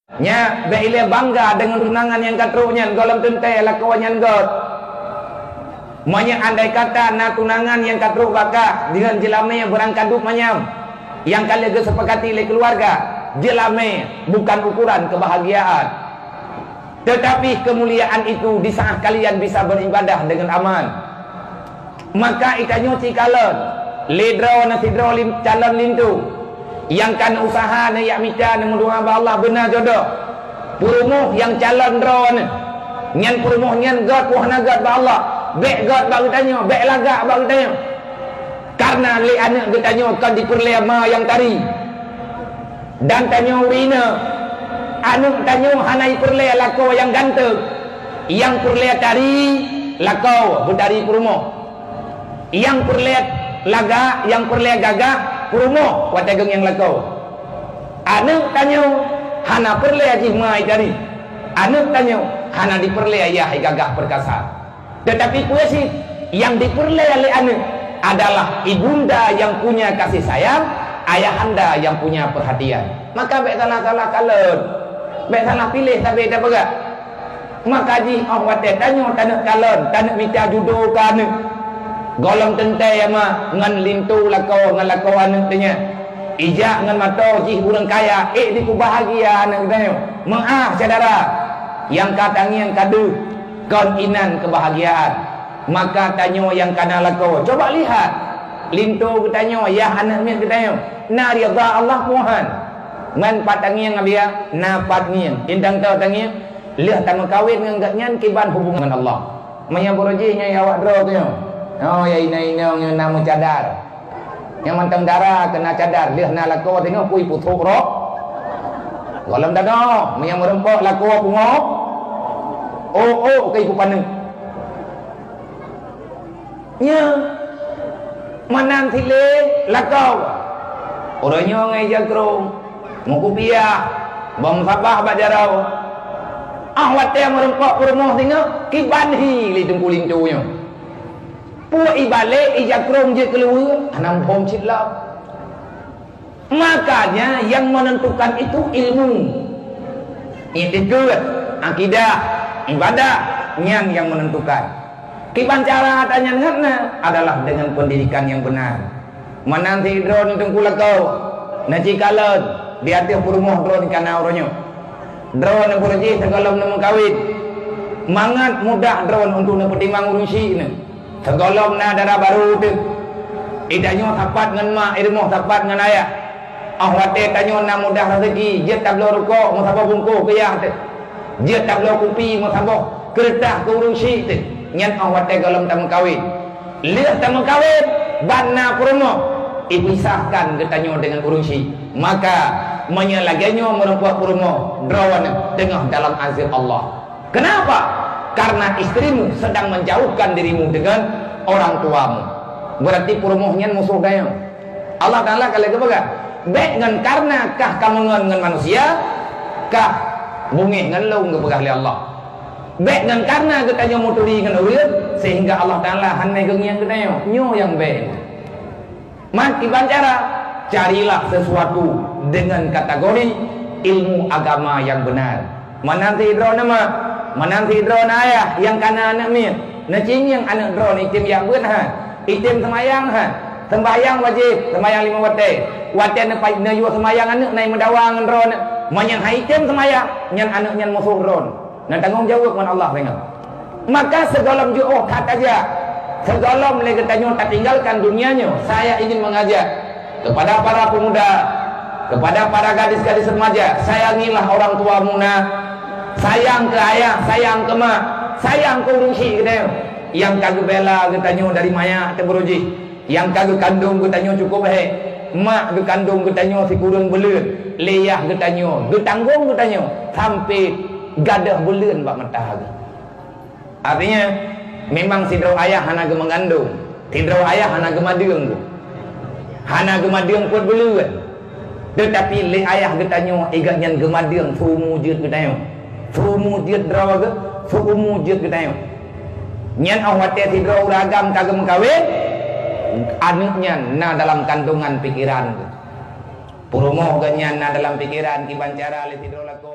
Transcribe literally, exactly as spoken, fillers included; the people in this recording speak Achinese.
Nyak, bék ilée bangga deungon tunangan nyang ka trok nyan, gohlom teuntée lakoe nyan göt. Meunyoe andai kata na tunangan nyang ka trok bak kah deungon jeulamé beurangkadub manyam nyang ka lheueh geusepakati lé keuluwarga, jeulamé bukan ukuran keubahgiaan. Teutapi keumuliaan itu di saát kalian bisa beuribadah deungon aman. Maka geutanyoe ci kalon, lé droeneuh sidroe lin-, calon linto, nyang ka neuusaha, neujak mita, neumeudoá bak Allah beuna jodoh. Peurumoh nyang calon droeneuh, nyan peurumoh nyan göt, wah na göt bak Allah. Bék göt bak geutanyoe, bék lagak bak geutanyoe. Kareuna lé aneuëk geutanyoe kon jipeureulée ma nyang tari. Dan tanyoe ureuëng inong, aneuëk tanyoe hana jipeureulée lakoe nyang ganteng. Nyang peureulée tari lakoe, beutari peurumoh. Nyang peureulée lagak, nyang peureulée gagah peurumoh watée geuh nyang lakoe. Aneuëk tanyoe hana peureulée jih ma jitari. Aneuëk tanyoe hana jipeureulée yah jigagah peurkasa. Teutapi peue cit nyang jipeureulée lé aneuëk adalah ibunda nyang punya kasih sayang, ayahanda nyang punya perhatian. Maka bék salah-salah kalon, bék salah piléh sabe tapeugah. Maka jih óh watée tanyoe taneuk kalon, taneuk mita judo keu aneuëk, gohlom teuntée ma ngon linto lakoe ngon lakoe aneuëk teuh nyan. Ijak ngon mata jih ureuëng kaya, ék jipeubahagia aneuëk geutanyoe. Meuáh syedara, nyang ka tangieng ka deuh, kon inan keubahgiaan. Maka tanyoe nyang kana lakoe, coba lihat, linto geutanyoe, yah aneuëk miet geutanyoe, na ridha Allah peue han? Man pat tangieng, Abiya, na pat ngieng. Intan teuh tangieng, lheueh tameukawen ngon gobnyan kiban hubungan ngon Allah. Meunyoe beureuji nyoe awak droe tu nyoe. Oh, ya inong-inong nyang na meucadar. Nyang mantong dara keu na cadar, lheueh na lakoe singoh pui puthok rot. Gohlom dagoe, meunyoe meureumpok lakoe pungo, oh, oh, keu ibu paneuk. Nya, meunan cit lé lakoe. Uroe nyoe ngon ija krông, meukupiah, bông sabah bak jaroe. Ah watée meureumpok peurumoh singoh, kiban hi lé teungku linto nyoe. Peue ibalek ija krông jeuet keuluwa, hana muphom cit lom. Makanya yang menentukan itu ilmu, iktikeuet, akidah, ibadah, nyan yang menentukan. Kiban cara tanyan ngat na adalah dengan pendidikan yang benar. Meunan sidroe teungku lakoe, na ci kalon di ateueh peurumoh droe kana uroe nyoe. Droeneuh beureuji sigohlom neumeukawen. Mangat mudah droeneuh untuk neupeutimang ureuëng syik nyoe. Sigohlom na dara barô teuh, itanyoe sapat ngon mak, irumoh sapat ngon ayah. Óh watée tanyoe na mudah raseuki, jeuet tabloe rukok meusaboh bungkôh keu yah teuh. Jeuet tabloe kupi meusaboh keureutah keu ureuëng syik teuh. Nyan óh watée gohlom tameukawen. Lheueh tameukawen, ban na peurumoh, ipisahkan geutanyoe deungon ureuëng syik. Maka, meunyoe lagée nyoe meureumpok peurumoh, droeneuh teungoh dalam azeueb Allah. Kenapa? Karena istrimu sedang menjauhkan dirimu dengan orang tuamu. Berarti peurumoh nyan musoh geutanyoe. Allah Taala ka lheueh geupeugah, bék ngon karena kah kameungon ngon manusia, kah beungéh ngon lôn geupeugah lé Allah. Bék ngon karena geutanyoe meuturi ngon ureuëng, sehingga Allah Taala hana geungieng geutanyoe. Nyoe nyang bék. Maka kiban cara, carilah sesuatu dengan kategori ilmu agama yang benar. Meunan sidroe na mak, meunan sidroe na ayah nyang kana aneuëk miet. Neucingieng aneuëk droeneuh item jak beuet han, item seumayang han, seumbahyang wajéb, seumayang limong watée. Watée neupa-, neuyue seumayang aneuëk na meudawa ngon droeneuh. Meunyoe han item seumayang, nyan aneuëk nyan musoh droeneuh. Na tanggong jaweueb ngon Allah ringan. Maka sigohlom jiôh that aja, sigohlom lé geutanyoe tatinggalkan dunia nyoe, saya ingin mengajak kepada para pemuda, kepada para gadis-gadis remaja, sayangilah orang tuamu na. Sayang keu ayah, sayang keu mak, sayang keu ureuëng syik geutanyoe nyang ka geubela geutanyoe dari manyak teuh beureuji. Nyang ka geukandong geutanyoe cukup hék, mak geukandong geutanyoe sikureueng buleuen, lé yah geutanyoe geutanggong geutanyoe sampoe gadôh buleuen bak mata geuh. Artinya, memang sidroe ayah hana geumeugandong, sidroe ayah hana geumadeueng geuh. Hana geumadeueng peuet buleuen. Teutapi lé ayah geutanyoe, i gobnyan geumadeueng seumu jeuet geutanyoe. Seumu jeuet droe geuh, seumu jeuet geutanyoe. Nyan óh watée sidroe ureuëng agam ka geumeukawen, aneuëk nyan na dalam kandongan pikeran geuh. Peurumoh geuh nyan na dalam pikeran kiban cara lé sidroe lakoe.